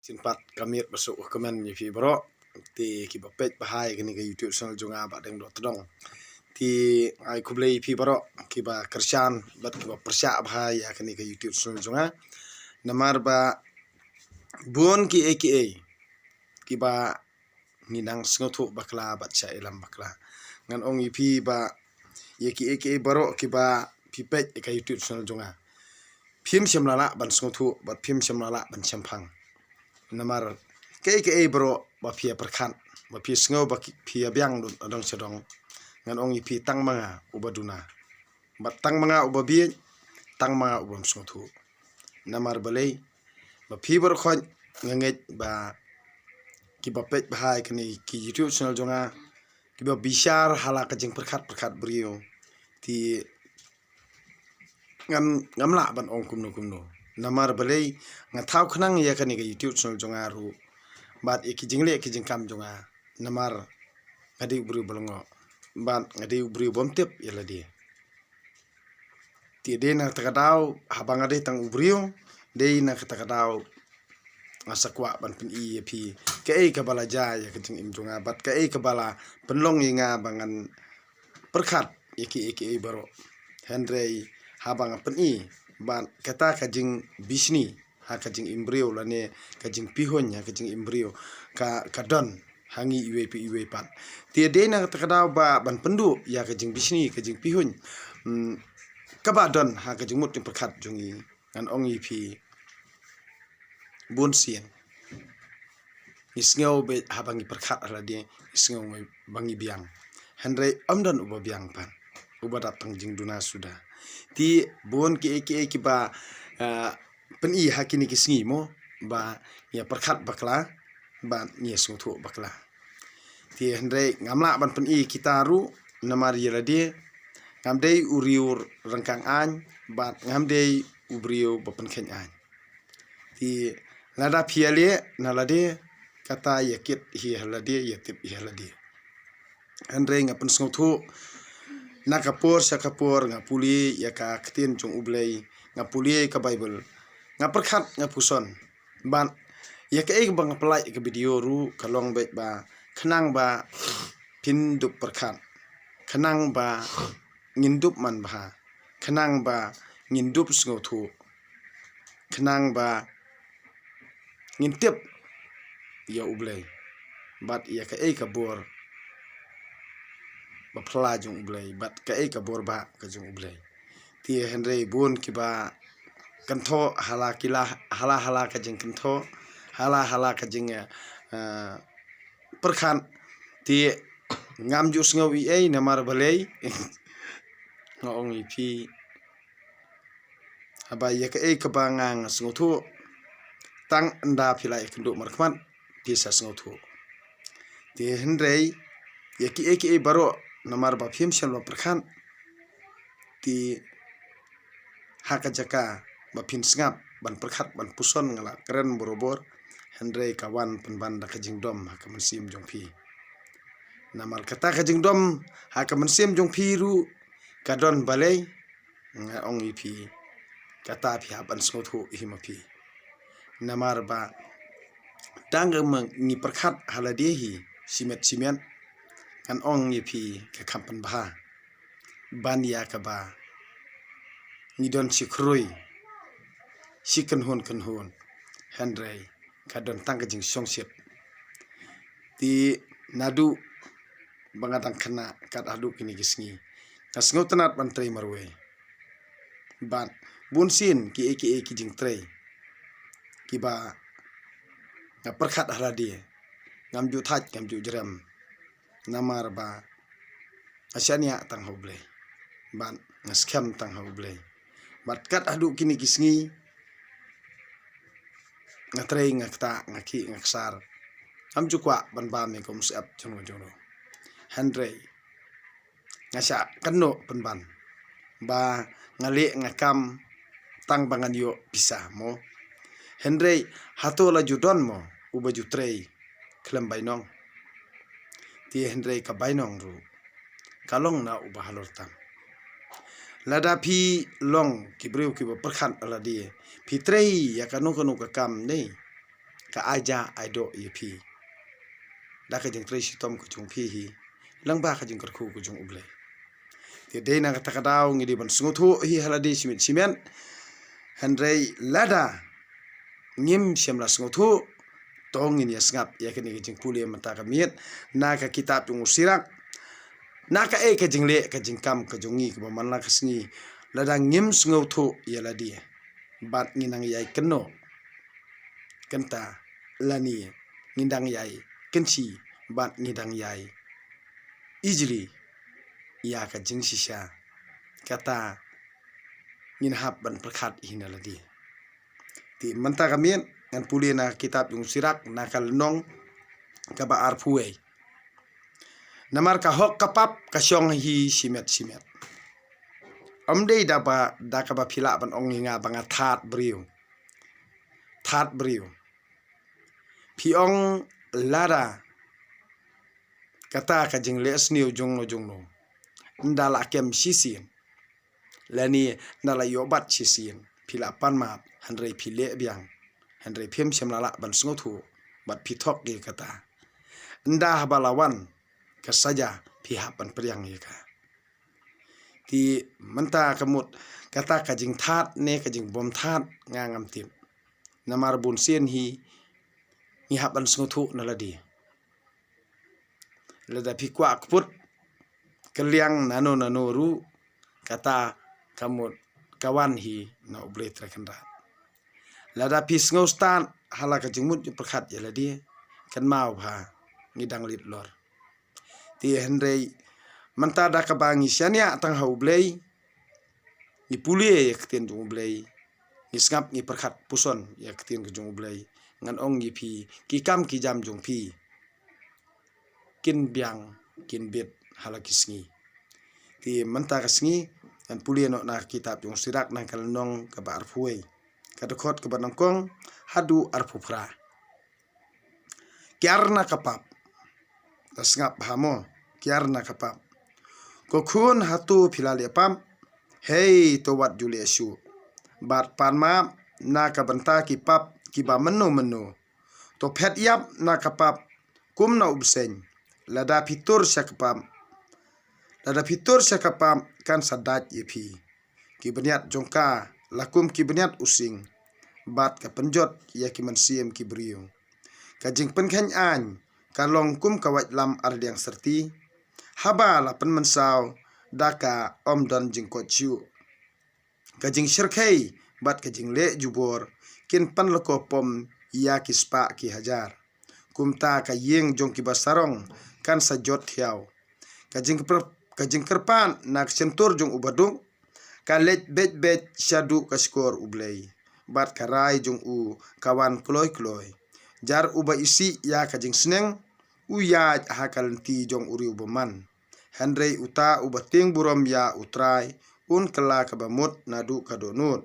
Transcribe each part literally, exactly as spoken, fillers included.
Sien pat ka miet ba suk ka kmen ïa phi baroh. Te kiba peit ba ha ïa kane ka YouTube channel jong nga Bah Deng Dohtdong. Te ai khublei ïa phi baroh kiba kyrshan bad kiba pyrshah ba ha ïa kane ka YouTube channel jong nga. Namar ba bun kiei kiei kiba ngi nang sngewthuh bakla bad shah ïalam bakla. Ngan ong ïa phi ba ïa kiei kiei baroh kiba phi peit ïa ka YouTube channel jong nga, phim shym la lah ban sngewthuh bad phim shym la lah ban shemphang. Namar kaei kaei baroh ba phi ïa pyrkhat, ba phi sngew, ba ki, phi ïa biang dong sha dong, ngan ong ïa phi tang ma nga uba duna, bad tang ma nga uba bieit, tang ma nga uba ym sngewthuh. Namar balei? Ba phi baroh khoit nga ngeit ba kiba peit ba ha ïa kane ki YouTube channel jong nga kiba bishar ha la ka jingpyrkhat pyrkhat briew. Te ngam, ngam lah ban ong kumno kumno. Namar balei? Nga thaw khnang ïa kane ka YouTube channel jong nga ruh bad ïa ki jingleh ki jingkam jong nga. Namar nga dei u briew ba lyngngoh bad nga dei u briew bym tip ïa lade. Te dei na kata ka daw, haba nga dei tang u briew, dei na kata ka daw nga sa kwah ban pyni ïa phi kaei kaba la jia ïa ka jingim jong nga bad kaei kaba la pynlong ïa nga ba ngan pyrkhat ïa kiei kiei baroh. Hynrei haba nga pyni bad kata ka jingbishni ha ka jingim briew lane ka jingpihuiñ ha ka jingim briew ka, ka don ha ngi iwei pa iwei pat. Te dei na kata ka daw ba ban pynduh ïa ka jingbishni, ka jingpihuiñ, hmm, kaba don ha ka jingmut jingpyrkhat jong ngi. Ngan ong ïa phi, bun sien ngi sngew beit haba ngi pyrkhat ha lade, ngi sngew ba ngi biang. Hynrei ym don uba biang pat, uba dap tang jingduna suda. Te bun kiei kiei kiba, ah, pyni ha kine ki sngi mo, ba ngi ïa pyrkhat bakla bad ngi ïa sngewthuh bakla. Te hynrei ngam lah ban pyni kita ruh, namar ïa lade ngam dei u riew ryngkang aiñ bad ngam dei u briew ba pynkheiñ aiñ. Te lada phi ïaleh na lade, kata ïa kit hi ha lade, ïa tip hi ha lade. Hynrei nga pynsngewthuh, na ka por sha ka por nga pule ïa ka ktien jong U Blei, nga pule ïa ka Baibl, nga pyrkhat, nga puson. Bad ïa kaei ba nga pynlait ïa ka video ruh ka long beit ba khnang ba phin dup pyrkhat, khnang ba ngin dup man bha, khnang ba ngin dup sngewthuh, khnang ba ngin tip ïa U Blei bad ïa kaei ka bor ba phylla jong U Blei bad kaei ka bor ba ka jong U Blei. Te hynrei bun kiba kynthoh ha la ki la, ha la, ha la ka jingkynthoh, ha la, ha la ka jing, eh, pyrkhat. Te ngam ju sngew ei ei, namar balei? Nga ong ïa phi, haba ïa kaei kaba nga, nga sngewthuh, tang ynda phi la ïakynduh markhmat phi sa sngewthuh. Te hynrei ïa kiei kiei baroh, namar ba phim shym la pyrkhat, te ha ka jaka ba phin sngap ban pyrkhat ban puson, nga la kren borabor, hynrei ka wan pynban da ka jingdom ha ka mynsiem jong phi. Namar kata ka jingdom ha ka mynsiem jong phi ruh ka don balei? Nga ong ïa phi, kata phi hap ban sngewthuh hi ma phi. Namar ba tang ma ngi pyrkhat ha lade hi shimet shimet, ngan ong ïa phi ka kham pynbha ban ïa kaba ngi don shi khrui, shi kynhun kynhun, hynrei ka don tang ka jingshongshit. Te naduh ba nga dang khynnah kat haduh kine ki sngi, nga sngewtynnat ban trei marwei. Bad bun sien kiei kiei ki jingtrei kiba nga pyrkhat ha lade, ngam ju thait, ngam ju jrem, namar ba nga shaniah tang ha U Blei bad nga skhem tang ha U Blei. Bad kat haduh kine ki sngi nga trei, nga ktah, nga khih, nga ksar, ngam ju kwah ban bam ïa ka umsyep jong no jong no. Hynrei nga shah kynnoh pynban ba nga leh, nga kam tang ba ngan ïoh pisa mo. Hynrei hato la ju don mo uba ju trei khlem bainong? Te hynrei ka bainong ruh ka long na uba halor tam. Lada phi long ki briew kiba pyrkhat ha lade, phi trei ïa kano kano ka kam ne, ka ai ja ai doh ïa phi da ka jingtrei shitom ka jong phi hi lyngba ka jingkyrkhu ka jong U Blei. Te dei na kata ka daw ngi dei ban sngewthuh hi ha lade shimet shimet. Hynrei lada ngim shym la sngewthuh, to ngin ïa sngap ïa kane ka jingpule mynta ka miet na ka kitab jong u Sirak. Na kaei ka jingleh ka jingkam ka jong ngi kaba man la ka sngi, lada ngim sngewthuh ïa lade bad ngi nang ïai kynnoh kynta, lane ngi dang ïai kynshi bad ngi dang ïai ijli ïa ka jingshisha, kata ngin hap ban pyrkhat hi na lade. Te mynta ka miet ngan pule na ka kitab jong u Sirak na ka lynnong kaba arphew wei. Namar ka hok ka pap ka shong hi shimet shimet. Ym dei da ba, da kaba phi lah ban ong ïa nga ba nga that briew. That briew. Phi ong lada kata ka jingleh sniew jongno jongno, ynda la kem shisien, lane ynda la ïoh bat shisien, phi la pan map, hynrei phi leh biang, hynrei phim shym la lah ban sngewthuh bad phi thok ïa kata. Ynda haba la wan ka saja, phi hap ban pdiang ïa ka. Te mynta ka mut kata ka jingthat ne ka jingbym that, nga ngam tip. Namar bun sien hi ngi hap ban sngewthuh na lade. Lada phi kwah kput kylliang nano nano ruh, kata ka mut ka wan hi na U Blei Trai Kynrad. Lada phi sngew stad ha la ka jingmut jingpyrkhat ïa lade, kynmaw ba ngi dang leit lor. Te hynrei mynta da kaba ngi shaniah tang ha U Blei, ngi pule ïa ka ktien jong U Blei, ngi sngap, ngi pyrkhat puson ïa ka ktien ka jong U Blei, ngan ong ïa phi, ki kam ki jam jong phi kin biang kin bit ha la ki sngi. Te mynta ka sngi ngan pule noh na ka kitab jong u Sirak na ka lynnong kaba arphew wei, ka dkhot kaba nyngkong haduh arphew phra. Kiar na ka pap. Te sngap bha mo, kiar na ka pap. Ko khun, hato phi la leh pap? Hei, to wat ju leh shuh. Bad pan map na ka bynta ki pap kiba mynno mynno. To phet ïap na ka pap kum na u bseiñ. Lada phi tur sha ka pap, lada phi tur sha ka pap, kan sa dait ïa phi. Ki bniat jong ka la kum ki bniat u sing, bad ka pynjot ïa ki mynsiem ki briew. Ka jingpynkheiñ aiñ ka long kum ka waitlam arliang syrti. Haba la pynmynsaw da ka, ym don jingkoit shuh. Ka jingshyrkhei bad ka jingleh jubor kin pynlyko pom ïa ki spah ki hajar. Kumta ka ïing jong kiba sarong kan sa jot thiaw. Ka jingkyrp-, ka jingkyrpad na ka shyntur jong u baduk ka leit beit beit shaduh ka shkor U Blei, bad ka rai jong u ka wan kloi kloi. Jar uba isih ïa ka jingsneng, u ïaid ha ka lynti jong u riew bymman. Hynrei uta uba tieng burom ïa U Trai, un kylla kaba mut naduh ka dohnud.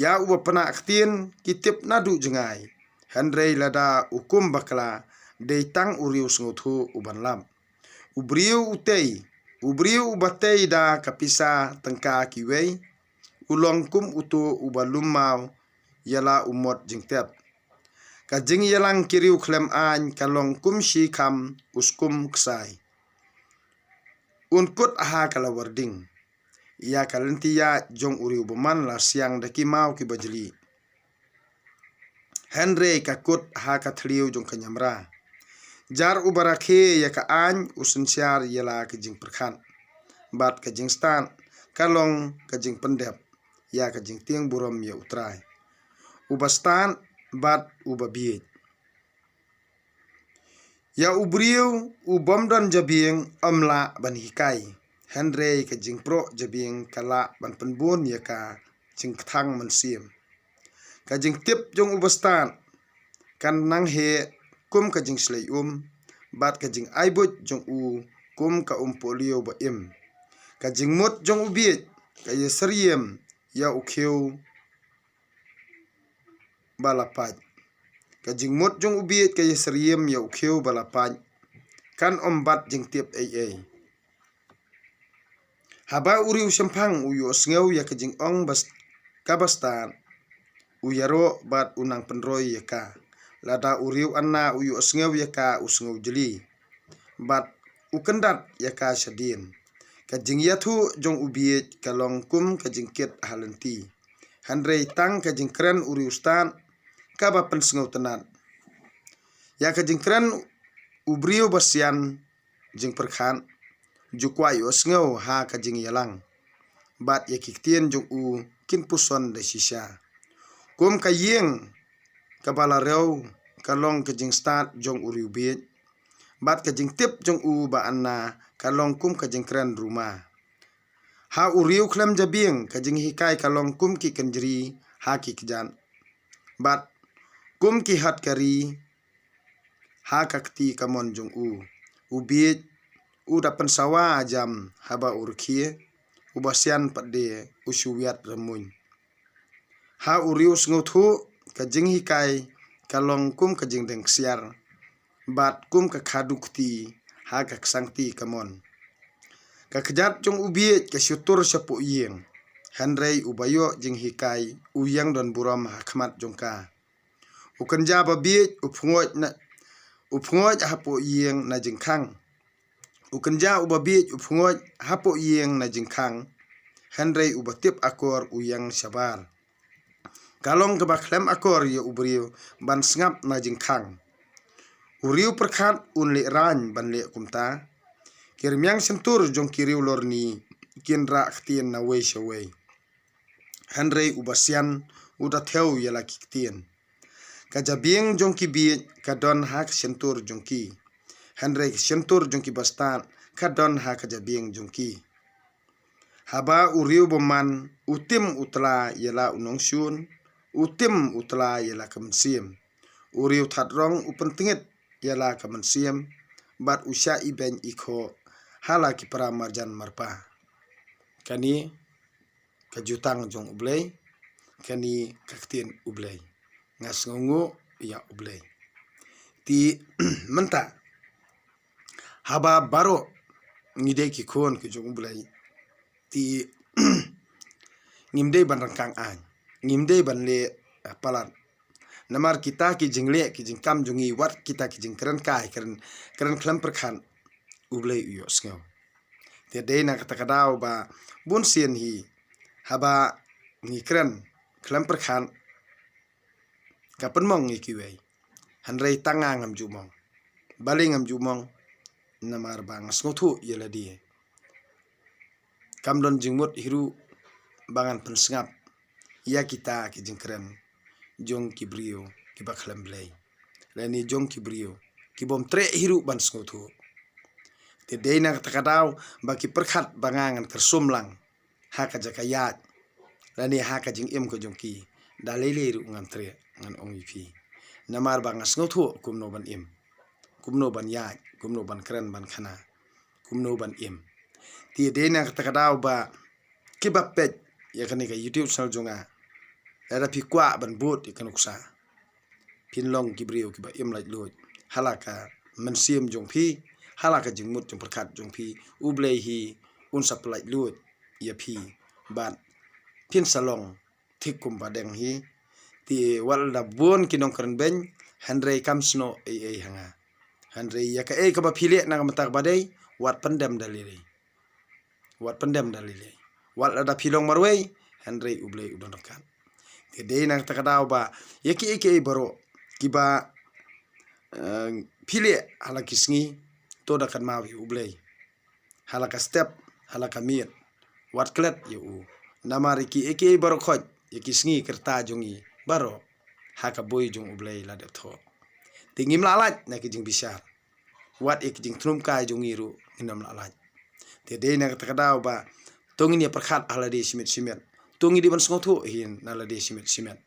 Ïa uba pynah ktien ki tip naduh jngai, hynrei lada u kum bakla, dei tang u riew sngewthuh uban lap. U briew u tei, u briew uba tei da ka pisa tyngka kiwei, u long kum uto uba lum maw ïa la u mot jingtep. Ka jingïalang ki riew khlem aiñ ka long kum shi kham u skum ksai. Un kut ha ka lawar ding. Ïa ka lynti ïaid jong u riew bymman la siang da ki maw kiba jli, hynrei ka kut ha ka thliew jong ka ñiamra. Jar uba rakhe ïa ka aiñ u synshar ïa la ka jingpyrkhat, bad ka jingstad ka long ka jingpyndep ïa ka jingtieng burom ïa U Trai. Uba stad bad uba bieit. Ïa u briew u bym don jabieng ym lah ban hikai, hynrei ka jingproh jabieng ka lah ban pynbun ïa ka jingkthang mynsiem. Ka jingtip jong uba stad kan nang heh kum ka jingshlei um, bad ka jingai buit jong u kum ka umpohliew ba im. Ka jingmut jong u bieit ka ïasyriem ïa u khiew ba la pait. Ka jingmut jong u bieit ka ïasyriem ïa u khiew ba la pait, kan ym bat jingtip ei ei. Haba u riew shemphang u ïohsngew ïa ka jingong bas-, kaba stad, u ïaroh bad u nang pynroi ïa ka, Lada u riew anna u ïohsngew ïa ka u sngewjli, bad u kyndat ïa ka shadien. Ka jingïathuh jong u bieit ka long kum ka jingkit ha lynti, hynrei tang ka jingkren u riewstad kaba pynsngewtynnat. Ïa ka jingkren u briew basian jingpyrkhat ju kwah ïohsngew ha ka jingïalang, bad ïa ki ktien jong u kin puson da shisha. Kum ka ïing kaba la rew ka long ka jingstad jong u riewbieit, bad ka jingtip jong u ba anna ka long kum ka jingkren ruma. Ha u riew khlem jabieng ka jinghikai ka long kum ki kynjri ha ki kjat, bad kum ki hat ka ri ha ka kti kamon jong u. U bieit u da pynsawa jam haba u rkhie, u basian pat de u shu wiat rymmuiñ. Ha u riew sngewthuh ka jinghikai ka long kum ka jingdeng ksiar, bad kum ka khadu kti ha ka ksangti kamon. Ka kjat jong u bieit ka shu tur shapoh ïing, hynrei uba ïoh jinghikai u ïeng don burom ha khmat jong ka. U kynja babieit u phngoit na, u phngoit hapoh ïing na jingkhang. U kynja uba bieit u phngoit hapoh ïing na jingkhang, hynrei uba tip akor u ïeng shabar. Ka long kaba khlem akor ïa u briew ban sngap na jingkhang. U riew pyrkhat un leh rain ban leh kumta. Ki rmiang shyntur jong ki riew lorni kin rah ktien nawei shawei, hynrei u basian u da thew ïa la ki ktien. Ka jabieng jong ki bieit ka don ha ka shyntur jong ki, hynrei ka shyntur jong ki bastad ka don ha ka jabieng jong ki. Haba u riew bymman u tim u tla ïa la u nongshun, u tim u tla ïa la ka mynsiem. U riew thadrong u pyntngit ïa la ka mynsiem, bad u shah ibeiñ ikhoh ha la ki para marjan marpa. Kane ka jutang jong U Blei, kane ka ktien U Blei. Nga sngewnguh ïa U Blei. Te mynta haba baroh ngi dei ki khun ki jong U Blei, te ngim dei ban ryngkang aiñ, ngim dei ban leh, eh, palat. Namar kita ki jingleh ki jingkam jong ngi, wat kita ki jingkren kai, kren, kren khlem pyrkhat, U Blei u ïohsngew. Te dei na kata ka daw ba bun sien hi haba ngi kren khlem pyrkhat ka pynmong ïa kiwei. Hynrei tang nga ngam ju mong. Balei ngam ju mong? Namar ba nga sngewthuh ïa lade. Kam don jingmut hi ruh ba ngan pynsngap ïa kita ki jingkren jong ki briew kiba khlem Blei, lane jong ki briew ki bym treh hi ruh ban sngewthuh. Te dei na kata ka daw ba ki pyrkhat ba nga ngan kyrsum lang ha ka jaka ïaid, lane ha ka jingim ka jong ki. Da lei lei ruh ngan treh, ngan ong ïa phi. Namar ba nga sngewthuh kumno ban im, kumno ban ïaid, kumno ban kren ban khana, kumno ban im. Te dei na kata ka daw ba kiba peit ïa kane ka YouTube channel jong nga, lada phi kwah ban bud ïa ka nuksa, phin long ki briew kiba im laitluid ha la ka mynsiem jong phi, ha la ka jingmut jingpyrkhat jong phi. U Blei hi un sa pyllaitluid ïa phi bad phin sa long thik kumba dang hi. Te wat la da bun ki nongkren beiñ, hynrei kam snoh ei ei ha nga. Hynrei ïa kaei kaba phi leh na ka bynta kaba dei, wat pyndem da lei lei. Wat pyndem da lei lei. Wat la da phi long marwei, hynrei U Blei u don ryngkat. Te dei na kata ka daw ba ïa kiei kiei baroh kiba, eh, phi leh ha la ki sngi, to da kynmaw ïa U Blei ha la ka step, ha la ka miet. Wat klet ïa u. Namar ïa kiei kiei baroh khoit, ïa ki sngi ki rta jong ngi baroh ha ka bui jong U Blei la dep thoh. Te ngim lah lait na ki jingbishar. Wat ïa ki jingthrumkai jong ngi ruh ngin ym lah lait. Te dei na kata ka daw ba to ngin ïa pyrkhat ha lade shimet shimet, to ngin dei ban sngewthuh hi na lade shimet shimet.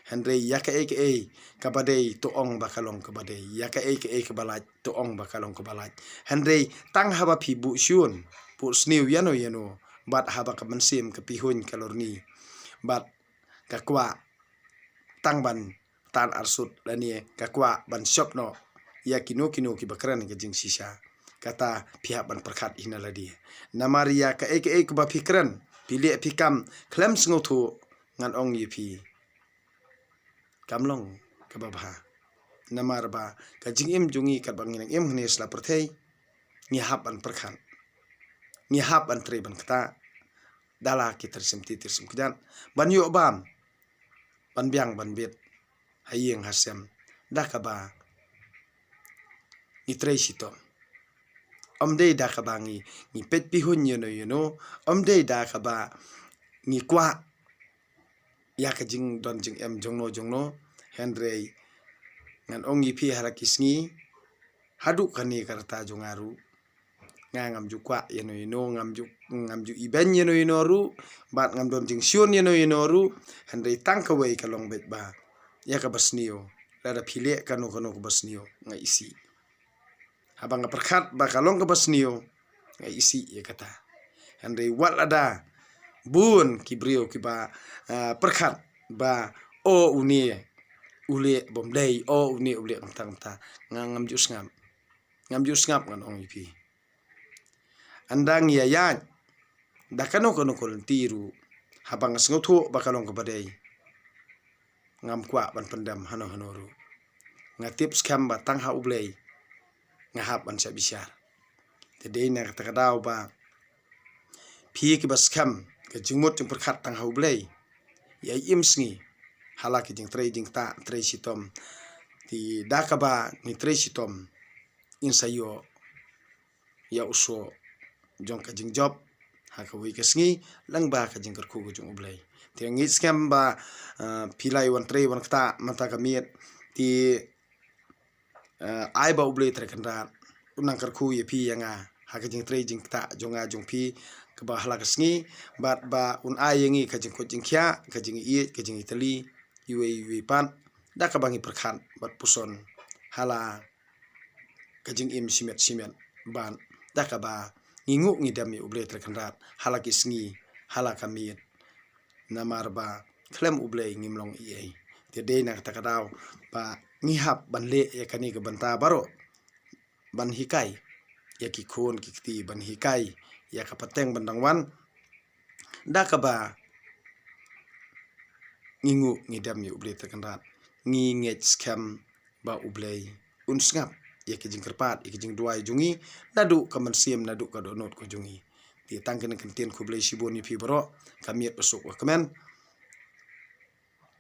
Hynrei ïa kaei kaei kaba dei to ong ba ka long kaba dei, ïa kaei kaei kaba lait to ong ba ka long kaba lait. Hynrei tang haba phi buh shun, buh sniew ïano ïano, bad haba ka mynsiem ka pihuiñ ka lorni, bad ka kwah tang ban tan arsut lane ka kwah ban shop noh ïa kino kino kiba kren ka jingshisha, kata phi hap ban pyrkhat hi na lade. Namar ïa kaei kaei kaba phi kren, phi leh phi kam khlem sngewthuh, ngan ong ïa phi, kam long kaba bha. Namar ba ka jingim jong ngi katba ngi nang im hangne sla pyrthei, ngi hap ban pyrkhat, ngi hap ban trei ban ktah da la ki tyrsim ti tyrsim kjat, ban ïoh bam, ban biang ban bit ha ïing ha sem da kaba ngi trei shitom. Ym dei da kaba ngi, ngi peit pihun ïano ïano, ym dei da kaba ngi kwah ïa ka jingdon jingem jongno jongno. Hynrei ngan ong ïa phi ha la ki sngi, haduh kane ka rta jong nga ruh, nga ngam ju kwah ïano ïano, ngam ju, ngam ju ibeiñ ïano ïano ruh, bad ngam don jingshun ïano ïano ruh. Hynrei tang kawei ka long beit ba ïa kaba sniew, lada phi leh kano kano kaba sniew, nga isih. Haba nga pyrkhat ba ka long kaba sniew, nga isih ïa kata. Hynrei wat lada bun ki briew kiba, ah, pyrkhat ba, o une u leh bym dei, o une u leh kumta kumta, nga ngam ju sngap. Ngam ju sngap, ngan ong ïa phi. Ynda ngi ïaid da kano kano ka lynti ruh, haba nga sngewthuh ba ka long kaba dei, ngam kwah ban pyndem hano hano ruh. Nga tip skhem ba tang ha U Blei nga hap ban shah bishar. Te dei na kata ka daw ba phi kiba skhem ka jingmut jingpyrkhat tang ha U Blei, ïa im sngi ha la ki jingtrei jingktah trei shitom. Te da kaba ngi trei shitom, ngin sa ïoh ïa u soh jong ka jingjop ha kawei ka sngi lyngba ka jingkyrkhu ka jong U Blei. Te ngi skhem ba, ah, phi la wan trei wan ktah mynta ka miet, te, ah, ai ba U Blei Trai Kynrad un nang kyrkhu ïa phi ïa nga ha ka jingtrei jingktah jong nga jong phi kaba ha la ka sngi, bad ba un ai ïa ngi ka jingkoit jingkhiah, ka jingïeit, ka jingïatylli iwei iwei pat da kaba ngi pyrkhat bad puson ha la ka jingim shimet shimet, bad da kaba ngi nguh ngi dem ïa U Blei Trai Kynrad ha la ki sngi, ha la ka miet. Namar ba khlem U Blei ngim long ei ei. Te dei na kata ka daw ba ngi hap ban leh ïa kane ka bynta baroh, ban hikai ïa ki khun ki kti, ban hikai ïa ka pateng ban dang wan, da kaba ngi nguh ngi dem ïa U Blei Trai Kynrad. Ngi ngeit skhem ba U Blei un sngap ïa ki jingkyrpad, ïa ki jingduwai jong ngi, naduh ka mynsiem, naduh ka dohnud ka jong ngi. Te tang kane ka ktien, khublei shibun ïa phi baroh, ka miet ba suk ba kmen.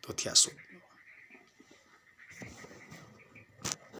To thiah suk.